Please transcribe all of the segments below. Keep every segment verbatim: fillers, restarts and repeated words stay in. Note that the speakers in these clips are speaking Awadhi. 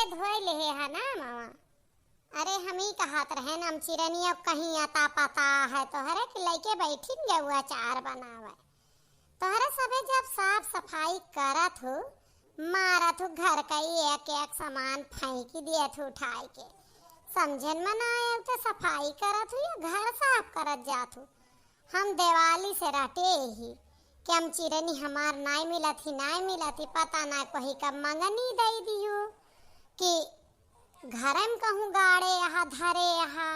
धोए लेहे है ना मामा? अरे, हम ही कहत रहे ना, हम चिरनिया कहीं अता पता है तोहरे कि लइके बैठिन जाऊ अचार बनावे। तोहरे सबे जब साफ सफाई करत हो, मारत हो घर का एक एक सामान फेंक दियत हो उठाए के। समझन में ना आए तो सफाई करत हो या घर साफ करत जात हो। हम दिवाली से रटे ही कि हम चिरनी हमार नाय मिलत ही, नाय मिलत ही, पता ना कोही का मंगनी दई दियो कि घरे में कहूँ गाड़े यहाँ, धरे यहाँ,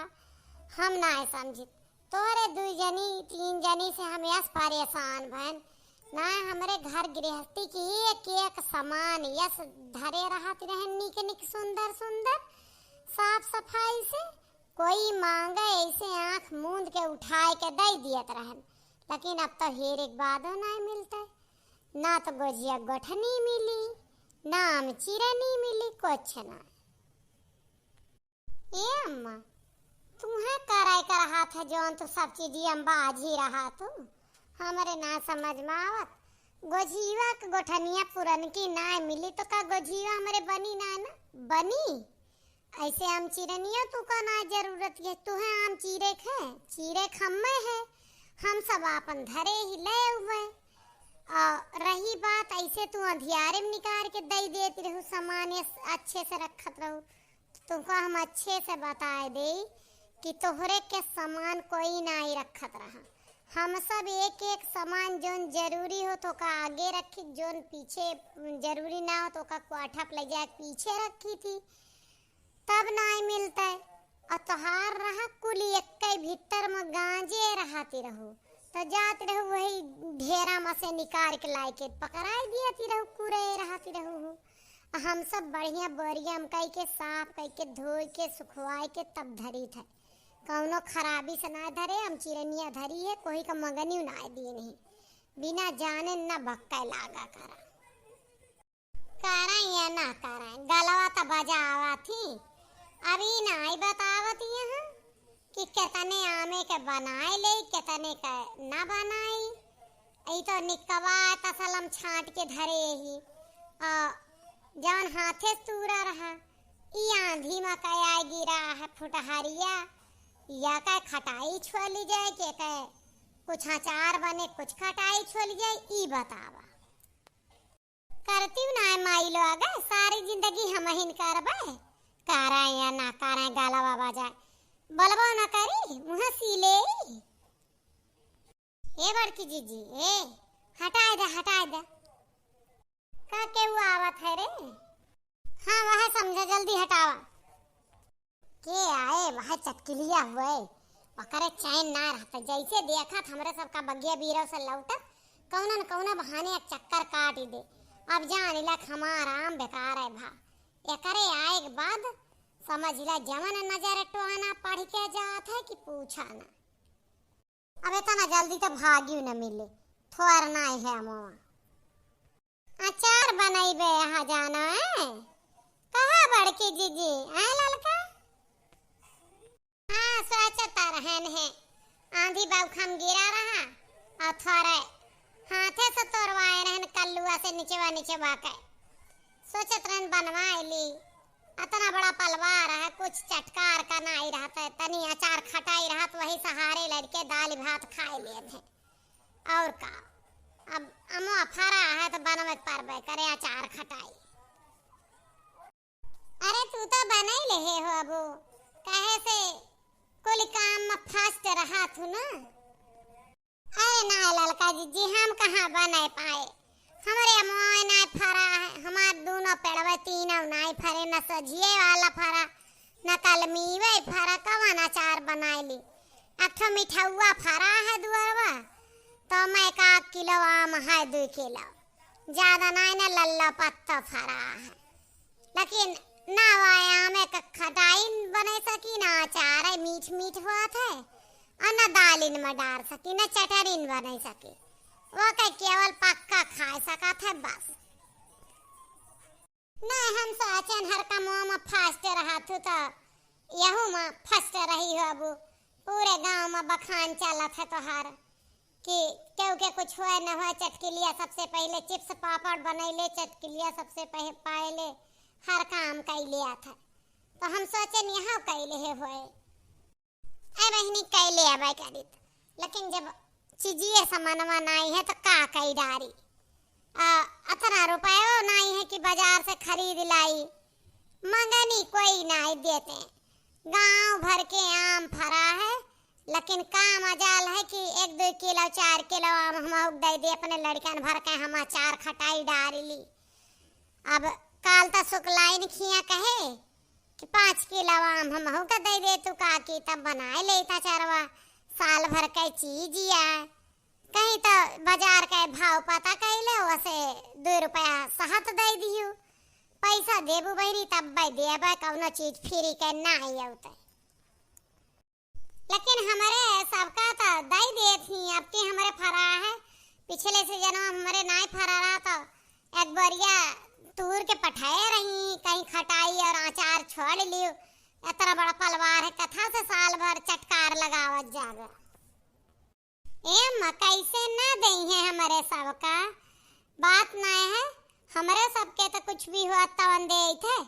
हम नाय समझित। तोरे दुई जनी, तीन जनी से हम यस परेशान भन। ना हमरे घर गृहस्थी की एक एक सामान यस धरे रहत रहन, निक निक, सुंदर सुंदर, साफ सफाई से। कोई मांगे ऐसे आँख मूंद के उठाए के दे दियत रहन, लेकिन अब तो हेरे के बादो ना मिलते। ना तो गोझिया गोठनी मिली, ना आम चिरनी मिली, कुछ ना। ए अम्मा, तुहे करे के रहत है जौन तू सब चीजी हम बाझी रहत हूँ, हमरे ना समझ में आवत। गोझिया के गोठनिया पुरनकी ना मिली तो का गोझिया हमरे बनी ना, ना बनी? ऐसे आम चिरनिया तू का ना जरूरत है, तुहे आम चीरे के, चीरे के हम्मे है, हम सब आपन धरे ही ले हुए। और रही बात ऐसे तू अंधियारे में निकाल के दई देती रहू सामान, ये अच्छे से रखत रहू। तुमको हम अच्छे से बताए देई कि तोहरे के सामान कोई नाई रखत रहा। हम सब एक एक सामान जौन जरूरी हो तो का आगे रखी, जौन पीछे जरूरी ना हो तो का क्वाठा पे ले जाके पीछे रखी थी, तब नाई मिलते। और तोहार रहा कुल एक्के भीतर में गांजे रहती रहू, तो जात रहू वही ढेरा में से निकाल के लाए के पकड़ाई दियती रहू, कुरे रहती रहू हो। आ हम सब बढ़िया बोरिया में कई के साफ कई के धोई के सुखवाई के तब धरी थे। कौनो खराबी से ना धरे, हम चिरनिया धरी है, कोई का मंगनी ना दी नहीं। बिना जाने न भक्का लागा करा। करा या ना करा, गलवा त बजावा थी। अभी नाई बतावत यहाँ कि कितने आमे के बनाए ले, कितने के ना बनाई। ई तो निकवा तसलम छांट के धरे ही। आ, जौन हाथे तूरा रहा, ई आंधी में कया गिरा है फुटहरिया, या का खटाई छोली जाए, के के कुछ अचार बने, कुछ खटाई छोली जाए, ई बतावा। करती ना माई लोग, सारी जिंदगी हम हिन करबे। करा या ना करा, गलवा बजाए, बोलबो ना करी, मुँह सीले। ए बड़की जीजी, ए, हटाए दे, हटाए दे। का केहू आवत है रे? हाँ, वह समझा, जल्दी हटावा। के आए, वह चटकिलिया हुए, ओकरे चैन ना रहता। जैसे देखत हमरे सबका बगिया बीरव से लौटत, कौनो न कौनो बहाने एक चक्कर काट ही दे। अब जान इला कि हमार आम बेकार है भा। एकरे आए के बाद समझ इला जवन नजर टोहना पढ़ के जात है कि पूछा ना। अब इतना जल्दी तो भागियो न मिले, थोर नाई है अमवा। अचार बनइबे यहाँ जाना है? कहाँ बड़की जीजी, आए ललका? हाँ, सोचत रहन है, आंधी बौखम गिरा रहा और थोरे हाथे से तोड़वाए रहन कल्लुआ से निचवा निचवा के। सोचत रहन बनवाए ली, अतना बड़ा पलवार है, कुछ चटकार का नाई रहत है, तनी अचार खटाई रहत, वही सहारे लड़के दाल भात खाए लेत है। और का, अब अमवा फरा है तो बनवे के परबे करे अचार खटाई। अरे तू तो बनाई लेहे हो अबू, कहे से कुल काम में first रहा थू ना। अरे ना ललका जीजी, हम कहाँ बनाए पाए, हमरे अमवा नाई फरा है, हमार दोनों पेड़वे तीनों नाई फरे, न सझिए वाला फरा, न कलमीवे फरा, कवन अचार बनाए ली? एक ठो मिठौआ फरा है दुअरवा, तो मैं एक आध किलो आम है, दुई किलो, ज्यादा नाई, न लल्ला पत्ता फरा है। लेकिन ना वायाम एक खटाइन बने सकी, ना अचार है मीठ मीठ हुआ थे, और ना दालिन में डार सकी, ना चटरिन बने सकी। वो के केवल पक्का खाए सका थे बस। नहीं, हम सोचन हर कमवा में first रहा थू तो यहू में first रही हो अबू। पूरे गांव में बखान चलत है तोहार। कि केहू के कुछ हुए न हुए, चटकिलिया सबसे पहिले chips पापड़ बनैले, चटकिलिया सबसे पह-, पहिले हर काम कइ लेत है। तो हम सोचेन यहाँ कइ लेहे होए। ए बहिनी, कइ लेबे करित, लेकिन जब चीजिए समनवा नाई है तो का कइ डारी? आ, अतना रुपयो नाई है कि बाजार से खरीद लाई। मंगनी कोई नाई देते। गांव भर के आम फरा है, लेकिन का मजाल है कि एक दुइ किलो, चार किलो आम हमहू के दइ दे, अपने लड़िकन भर के हम अचार खटाई डारी ली। अब काल त सुकलाइन खिया कहे कि पाँच किलो आम हमहू के दइ दे तू काकी, तब बनाए लेइत अचरवा, साल भर के चीजिया। कहीं त बाजार के भाव पता कइ ले, वसे दुइ रुपया सहत दइ दिहू। पैसा देबू बहिनी तब्बे देबे, कउनो चीज free के नाई अउते। लेकिन हमरे सबका त दइ देत ही, अब के हमरे फरा है, पिछले सीजनवा हमरे नाई फरा रहा त एक बोरिया तूर के पठाए रही, कहीं खटाई और अचार छोड़ लियो। इतना बड़ा पलवार है, कथा से साल भर चटकार लगावत जागा। ए अम्मा, कैसे ना देइहे हमरे सबका? बात नाय है, हमरे सबके त कुछ भी हुआ तवन देइत है।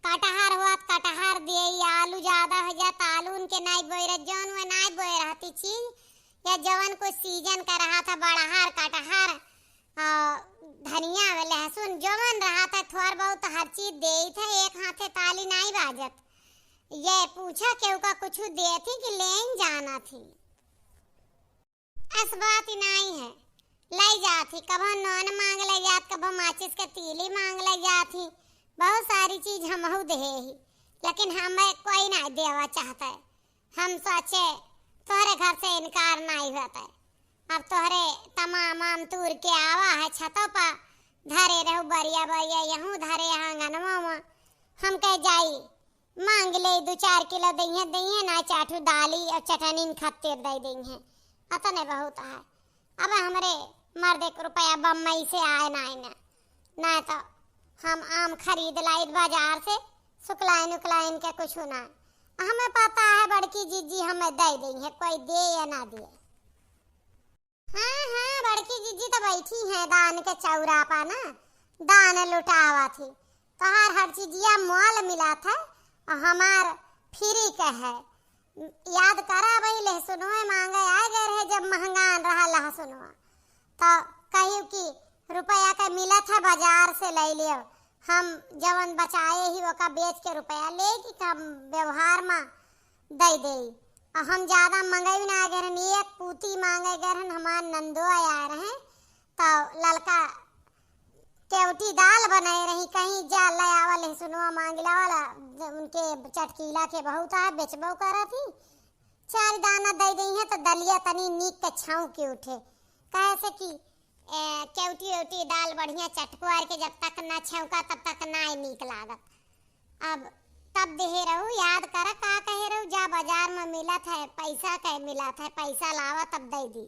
कटहर हुआ त कटहर देई, आलू ज्यादा हो जात आलू उनके नाई बोए रह, जौन वे नाई बोए रहती चीज, या जवन कुछ सीजन का रहा था, बड़हर, कटहर, आ, धनिया, लहसुन, जवन रहा था थोड़ बहुत हर चीज देइत है, एक हाथे ताली नाई बाजत। ये पूछा केहू का कुछ देती कि लेन जाना थी। अस बात ही नाई है, लइ जात ही, कभो नोन मांग लइ जात, कभो माचिस के तीली मांग लइ जात ही। बहुत सारी चीज हमहू देहे ही, लेकिन हमें कोई नाई देवा चाहता है। हम सोचे तोहरे घर से इनकार नाई होता है। अब तोहरे तमाम आम तूर के आवा है छतों पर, धरे रहू बरिया बरिया, यहूँ धरे आंगनवा में। हम कह जाई, मांग ले, दू चार किलो दइहें, दइहें ना, चार ठो दाली और चटनी खातिर दइ दइहें, अतने बहुत है। अब हमरे मर्दे के रुपया बम्बई से आए ना, आए ना, ना तो हम आम खरीद लाइत बाजार से, सुकलाइन उकलाइन के कुछ ना। हमें पता है बड़की जीजी हमें दइ दइहें, कोई दे या ना दे। हाँ, हाँ, बड़की जीजी तो बैठी हैं दान के चौरा पा ना, दान लुटावत ही। तोहार हर चीजिया मोल मिलत है और हमार free के है। याद करा भाई, लहसुनवे मांगे आ गए रहे जब महंगान रहा लहसुनवा। तो कहियो कि रुपया के मिलत है बाजार से लइ लियो, हम जवन बचाए ही ओका बेच के रुपया ले कि कम व्यवहार मा दइ देई। आ हम ज्यादा मंगई ना गए रहन, एक पूती मांगे गए रहन, हमार नंदो आया रहे, तो ललका केवटी दाल बनाए रही, कहीं जा ले आवा लहसुनवा मांग लावा ला, उनके चटकीला के बहुत आ, बेचबो करत ही। चार दाना दइ दइहें तो दलिया तनी नीक के छौंक के उठे, कहे से कि ए, केवटी वेवटी दाल बढ़िया चटकुआर के जब तक ना छौंका तब तक ना नीक लागत। अब तब देहे रहू, याद कर का कहे रहू, जा बाजार में मिलत है, पैसा के मिलत है, पैसा लावा तब दइ दी।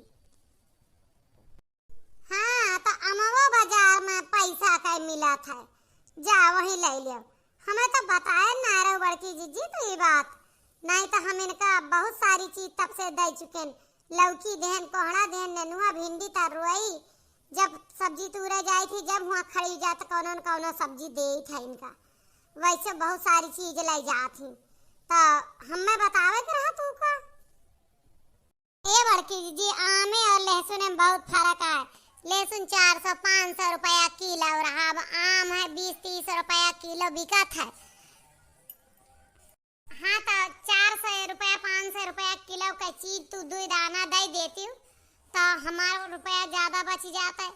हाँ, तो अमवा बाजार में पैसा के मिलत है, जा वहीं लइ लियो। हमें तो बताए ना रहू बड़की जीजी तू ई बात, नहीं तो हम इनका बहुत सारी चीज तब से दइ चुकेन। लौकी देहन, कोहड़ा देहन, नेनुआ, भिंडी, तरुई, जब सब्जी तूरे जाई थी, जब हुआं खड़ी जात, कौनो न कौनो सब्जी देई था इनका। वैसे बहुत सारी चीज लइ जात ही, तो हमें बतावे के रहा तू का। ए बड़की जीजी, आमे और लहसुन में बहुत फर्क है। लहसुन चार सौ, पाँच सौ रुपया किलो रहा, अब आम है बीस तीस रुपया किलो बिकत है। हाँ, तो चार सौ रुपया, पाँच सौ रुपया किलो का चीज तू दुई दाना दइ देती हूँ, तो हमार रुपया ज्यादा बच जात है।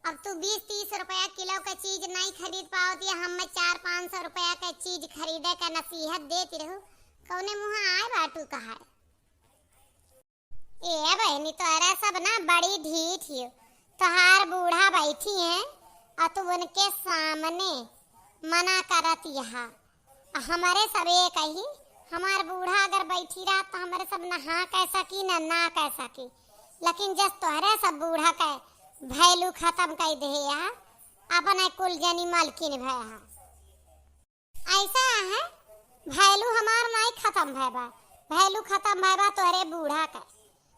अब तू बीस तीस रुपया किलो का चीज नहीं खरीद पावत या हमें चार पाँच सौ रुपया का चीज खरीदे का नसीहत देती रहू, कौने मुँह आए बाटू कहा है? ए बहिनी, तोहरा सब ना बड़ी ढीठ हियो। तोहार बूढ़ा बैठी हैं और तू उनके सामने मना करत यहाँ। आ हमरे सब ये कही, हमार बूढ़ा अगर बैठी रहत तो हमरे सब ना हाँ कह सकी, ना ना कह सकी। लेकिन जस तोहरे सब बूढ़ा के value खत्म कर दे यहाँ, अपने कुल जनी मलकिन भय हा। ऐसा है, value हमार नाई खत्म भय बा, value खत्म भय बा तोहरे बूढ़ा के,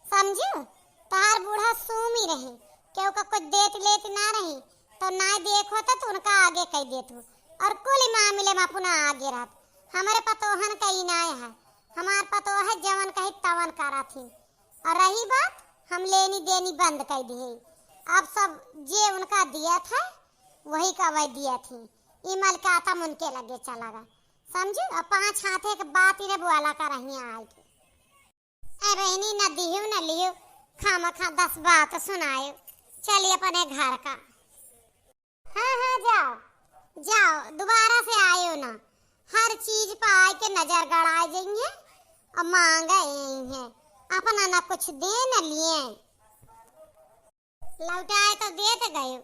समझू? तोहार बूढ़ा सूमी रही, केहू का कुछ देत लेत ना रही, तो नाई देख होता तो उनका आगे कह देत हो। और कुल मामले में अपना आगे रहत। हमरे पतोहन का ई नाय है, हमार पतोह है जवन कही तवन करत ही। और रही बात, हम लेनी देनी बंद कर दिए। अब सब जे उनका दियत है, वही का वही दियत ही। ई मलकातम उनके लगे चला गए, समझी? और पाँच हाथे के बात इन्हें बोला कर रही आए के। ए बहिनी, न दिहु न लिहु, खामखा दस बात सुनायो। चली अपने घर का। हाँ, हाँ, जाओ, जाओ, दोबारा से आयो ना। हर चीज पर आए के नजर गड़ाए जइहे और मांगे यही है, अपना ना कुछ दे न लिए। लौटाए तो देत गयो,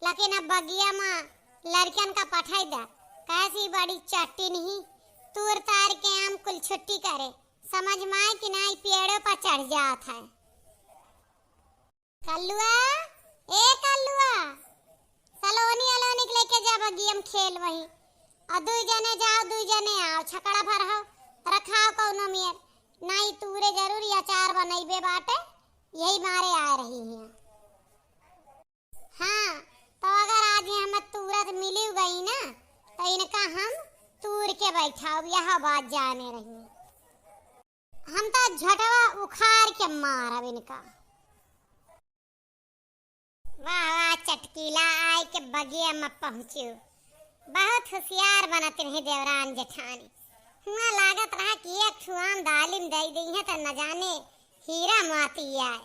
लेकिन अब बगिया में लड़कन का पठाई दा, कैसी बड़ी चट्टी नहीं, तूर तार के आम कुल छुट्टी करे, समझ में आए कि ना, ई पेड़ों पर चढ़ जात है। कल्लुआ, ए कल्लुआ, सलोनी अलोनी के लेके जा बगिया में खेल वही। और दुई जने जाओ, दुई जने आओ, छकड़ा भर हो, रखाओ कौनो मेर। नाई तूरे जरूर ई अचार बनइबे बाटे, यही मारे आ रही हैं। हाँ, तो अगर आज ये हमें तूरत मिली गई ना, तो इनका हम तूर के बैठाओ, यह बात जाने रही। हम तो झटवा उखाड़ के मारब इनका। वाह, वाह, चटकीला आए के बगिया में पहुँचियो। बहुत होशियार बनत रही देवरान जेठानी। हुआ लागत रहा कि एक ठो आम दालिम दे दी है तो न जाने हीरा मोती आए।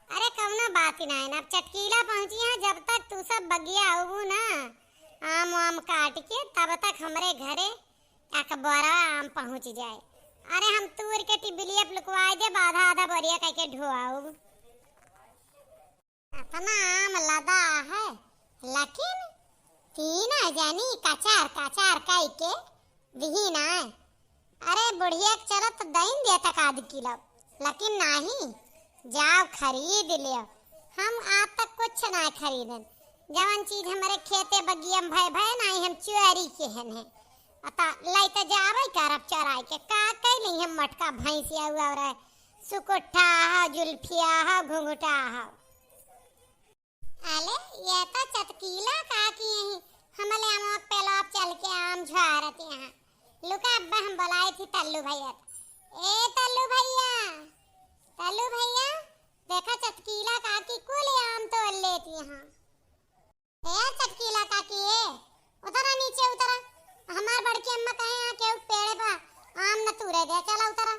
अरे कौनो बात ही ना है ना, अब चटकीला पहुँची है, जब तक तू सब बगिया अबू ना आम वाम काट के, तब तक हमरे घरे एक बोरा आम पहुँच जाए। अरे हम तूर के टिबिलिया पे लुकवाए दे, आधा आधा बोरिया कह के ढोआऊ। अपना आम लदा है, लेकिन तीन जनी कचार कचार कह के दिही ना। अरे बुढ़िया के चलत दइन दे तक आध किलो, लेकिन नाही, जाओ खरीद लियो। हम आज तक कुछ ना खरीदन, जवन चीज हमरे खेते बगिया में भय भय नाही, हम चोरी के हन है। अता लइते जावे करब चराई के, का कइली हम मटका भैंसिया हुआ रहे, सुकुट्ठा हो, जुल्फिया हो, घुंघुटा हो। अले, ये तो चटकीला काकी यही हमले अमवा के पेलवा पे चल के आम झुआरत यहाँ। लुका अब्बा हम बुलाई थी तल्लू भैया। ए तल्लू भैया, तल्लू भैया, देखा चटकीला काकी कुल आम तोड़ लेती यहाँ। ए चटकीला काकी, ए, उतरा नीचे उतरा। हमार बड़की अम्मा कहे यहाँ केहू पेड़े पर आम न तूरे दे, चला उतरा।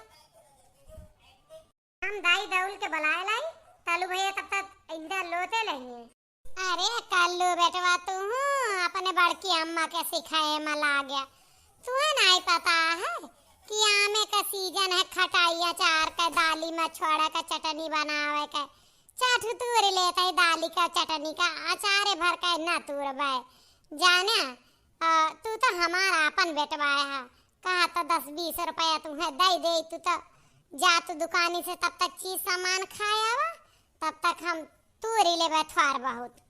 हम दाई दौल के बुलाए लाई, तल्लू भैया तब तक इंदा लोते लहिए। अरे कल्लू बेटवा, तू हूँ अपने बड़की अम्मा के सिखाए में लाग गया। तुहे नाई पता है कि आमे का सीजन है, खटाई अचार का, दाली में छोड़ा का चटनी बनावे का। चार ठो तूर लेते है दाली का चटनी का, अचारे भर का ना तूरबे। जाने, आ, तू तो हमारा अपन बेटवा है, कहा तो दस बीस रुपया तुम्हें दे दे, तू तो जा तू दुकानी से तब तक चीज सामान खाए आवा, तब तक हम तूरी लेबे थोर बहुत।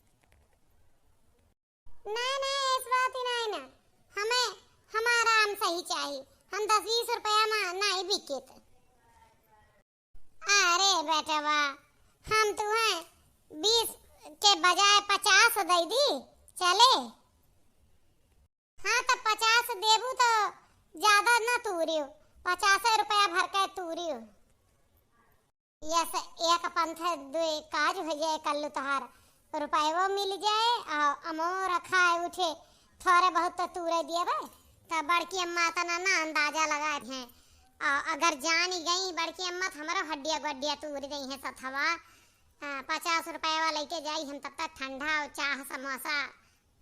नहीं, नहीं, इस बात ही नहीं ना, हमें हमारा आम सही चाहिए, हम दस बीस रुपया में नहीं बिकेत। अरे बेटवा, हम तुम्हें बीस के बजाय पचास दे दी, चले? हाँ, तो पचास देबू तो ज्यादा ना तूरियो, पचास रुपया भर के तूरियो। यस, एक पंथ दुई काज हो जाए, कल्लू तोहार रुपयो मिल जाए, आ अमो रखाए उठे, थोरे बहुत तो तूरे दिए बे, तो बड़की अम्मा तना ना अंदाजा लगाए हैं। आ अगर जानी गई बड़की अम्मा, तो हमरो हड्डिया गुड्डिया तूर गई हैं सथवा। आ, पचास रुपया लेके जाई हम, तब तक ठंडा और चाह समोसा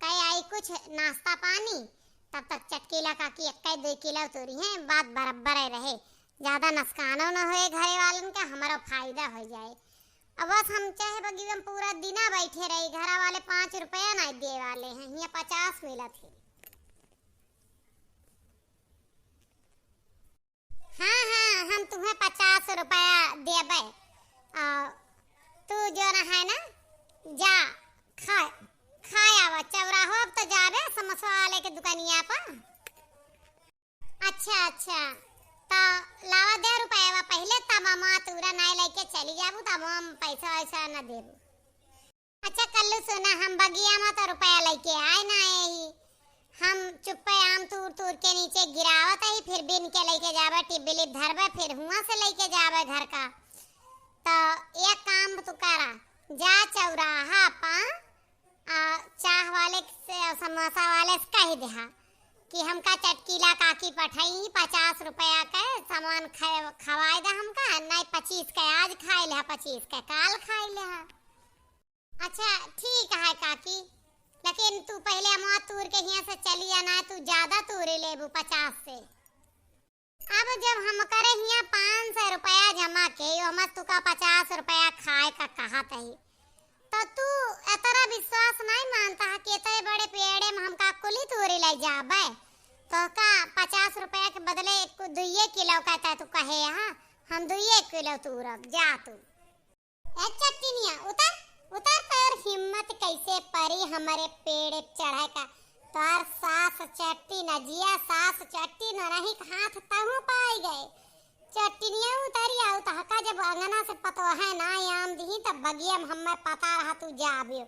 कई आई कुछ नाश्ता पानी, तब तक चटकीला काकी एक दो किलो तोरी हैं, बात बराबर है रहे, ज्यादा नुकसानो न होए घरे वालन का, हमारो फायदा हो जाए। अब बस हम चाहे बगीचा में पूरा दिना बैठे रही, घरा वाले पाँच रुपया नहीं दे वाले हैं, हियाँ पचास मिलत है। हाँ, हाँ, हम तुम्हें पचास रुपया देबे। आ, तू जो ना है ना, जा, खा, खाए आवा, चौराहो अब तो जाबे समोसा वाले के दुकानिया पर। अच्छा, अच्छा, तो लावा दे रुपया पहले, तब हम तूरा नाई लेके चली जाबू, तब हम पैसा वैसा न देबू। अच्छा कल्लू सुना, हम बगिया में तो रुपया लेके आए ना आए ही, हम चुप्पे आम तूर तूर के नीचे गिरावत ही, फिर बिन के लइके जाबे, टिबिलिप धरबे, फिर हुआं से लइके जाबे घर का। तो एक काम तू करा, जा चौराहा पा, आ, चाह वाले से, समोसा वाले से कह देहा कि हमका चटकीला काकी पठाई पचास रुपया के सामान ख-, खवाए दे हमका, नहीं पच्चीस के आज खाए लेहा, पच्चीस के काल खाए लेहा। अच्छा ठीक है काकी, लेकिन तू पहले अमवा तूर के हियां से चली जा, ना तू ज्यादा तूरे लेबू पचास से। अब जब हमकरे हियां पाँच सौ रुपया जमा के, यो हमस तुका पचास रुपया खाए का कहत ही, तो तू एतरा विश्वास नहीं मानता है कि एतरे बड़े पेड़े में हमका कुली तूरे ले जाबे, तो का पचास रुपया के बदले एक दुइये किलो कहता तू कहे, हाँ, हम दुइये किलो तूरब, जा तू। ए चट्टिनिया, उतर, उतर, तोर हिम्मत कैसे परी हमरे पेड़ चढ़े का? तोर सास चट्टिन, जिया सास चट्टिन, नहीं हाथ तहु पाई गए। चट्टिनिया उतरी आउ, तहका जब अंगना से पतोहे ना आम दिही, तब बगिया में हमें पता रहा तू जाबियो।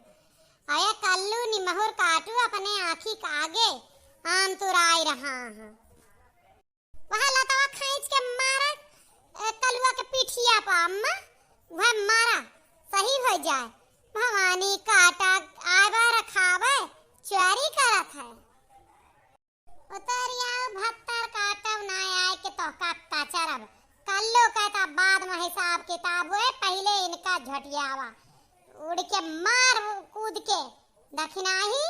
अये कल्लू निमहुर काटू अपने आँखी के आगे आम तुराई रहा है। वह लतवा खींच के मारा, ए, कलुआ के पिठिया पा अम्मा, वह मारा, सही हो जाए। भवानी काटा आवा रखावे, चोरी करत है। उतरिया भत्तर काटब ना आए के तोहका कचरब। कल्लू कहता बाद में हिसाब किताब हुए, पहले इनका झटियावा। उड़ के मार कूद के दखिनाही।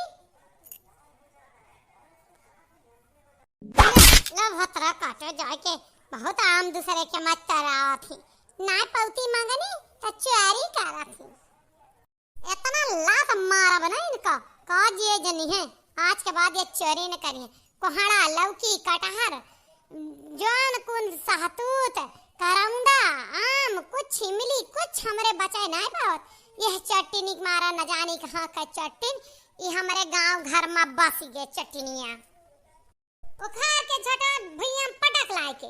लो भतरा काटे जाए के बहुत आम दूसरे के मत करावत ही। नाय पौती मंगनी त चोरी करत ही। इतना लात मारब ना इनका, का जिए जनी है। आज के बाद ये चोरी न करिए। कोहड़ा, लौकी, कटहर, जौन कुन सहतूत, करौंदा, आम, कुछ इमली, कुछ हमरे बचाए नाय पावत। यह चट्टिनी के मारा न जानी कहाँ का चट्टिन, ई हमरे गांव घर में बस गए चट्टिनिया। उखाड़ के झटा भुइयां पटक लाए के।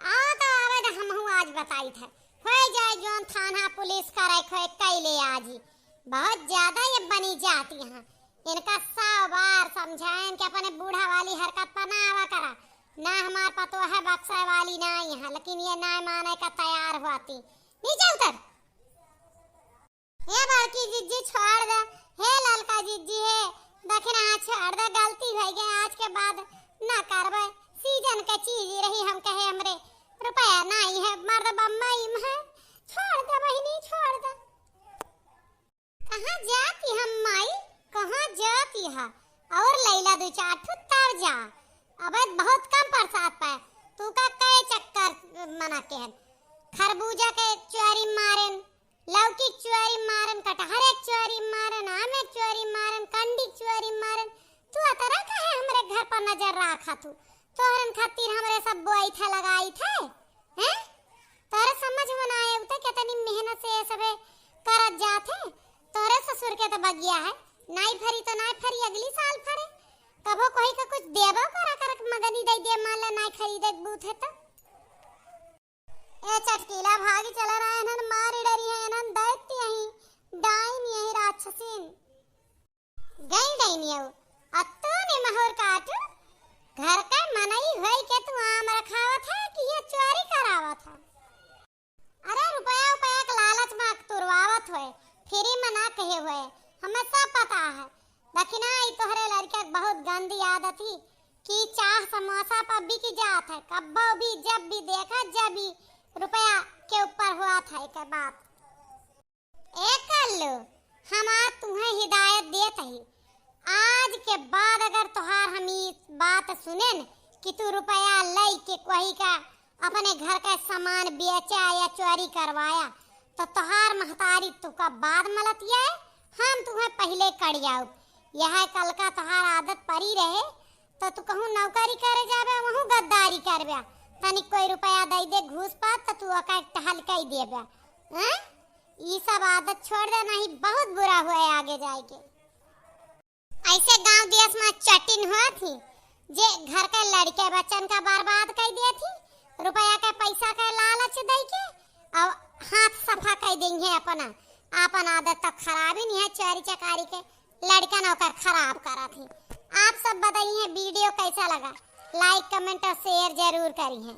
आओ तो आवे तो हमहू आज बताई थे। होए जाए जौन थाना पुलिस करे खोए कैले आज ही। बहुत ज्यादा ये बनी जाती हैं। इनका सौ बार समझाएन कि अपने बूढ़ा वाली हरकत पर ना आवा करा। ना हमार पतोह है बक्सा वाली ना यहाँ, लेकिन ये ना माने का तैयार हुआ थी। नीचे उतर। हे बड़की जिज्जी छोड़ दे, हे ललका जिज्जी हे, दखिना छोड़ दे, गलती भई गए, आज के बाद ना करबे। सीजन के चीज रही, हम कहे हमरे रुपया नाई है, मर्द बम्बई में है, छोड़ दे बहिनी, छोड़ दे। कहाँ जाती हम माई, कहाँ जाती है? और लैला दो चार ठो तर जा, अबे बहुत कम प्रसाद पाए, तू का कई चक्कर मना के हन, खरबूजा के चुआरी मारेन, लौकी चुआरी मारन, कटहरे चुआरी मारन, आमे चुआरी मारन, कंडी चुआरी मारन। तू अतरा काहे हमरे घर पर नजर राखा तू? तोहरन खातिर हमरे सब बोआई थे, लगाई थे, हैं? तोहरे समझ में ना आए, उते केतनी मेहनत से ये सबे करत जात है। तोहरे ससुर के तो बगिया है, नाई फरी तो नाई फरी, अगली साल फरे। कबो कोई का कुछ देबो करा, करक मगनी दे दे, मान ले नाई खरीदे के बूथ है तो। ए चटकीला भागी चला रहा है, इन्हन मारी डरी है, इन्हन दैत्य ही, डाइन यही राक्षसीन। गई डाइन यू, अत्तो ने महुर काटू, घर का मनई होई के तू आम रखावत है कि ये चोरी करावत है? अरे रुपया उपया के लालच में तुरवावत होए, फ्री में ना कहे होए, हमें सब पता है। दखिना, ई तोहरे लड़का के बहुत गंदी आदत ही कि चाह समोसा पर बिक जात है, कब्बो भी, जब भी देखा, जब भी रुपया के ऊपर हुआ था एकर बात। ए कल्लू, हम आज तुम्हें हिदायत देत ही, आज के बाद अगर तोहार हम ई बात सुनेन कि तू रुपया लई के कोई का अपने घर का सामान बेचा या चोरी करवाया, तो तोहार महतारी तुका बाद मलतिया है, हम तुम्हें पहले कड़ियाउब। यह कल का तोहार आदत परी रहे, तो तू कहूँ नौकरी करे जाबे, वहूँ गद्दारी करबे। तनिक कोई रुपया दई दे घूस पात, तो तू ओका टहल कई देबे। हैं? ई सब आदत छोड़ दे, नहीं बहुत बुरा हुआ है आगे जाए के। ऐसे गांव देश में चटिन होत ही, जे घर के लड़के बच्चन का बर्बाद कर देत ही, रुपया के पैसा के लालच दे के, और हाथ सफा कर देंगे अपना। आपन आदत तो खराब ही नहीं है, चोरी चकारी के लड़कन ओकर खराब करत ही। आप सब बताइए वीडियो कैसा लगा, लाइक, कमेंट और शेयर जरूर करिए।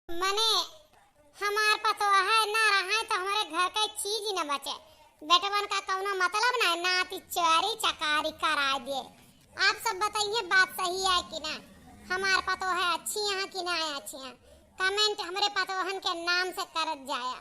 मने हमार पतोह है ना रहा है तो हमारे घर का चीज ही ना बचे। बेटवन का कौनो मतलब ना है, नाती चोरी चकारी करा दिए। आप सब बताइए बात सही है कि ना, हमार पतोह है अच्छी यहाँ कि ना है अच्छी यहाँ। कमेंट हमरे पतोहन के नाम से करत जाया।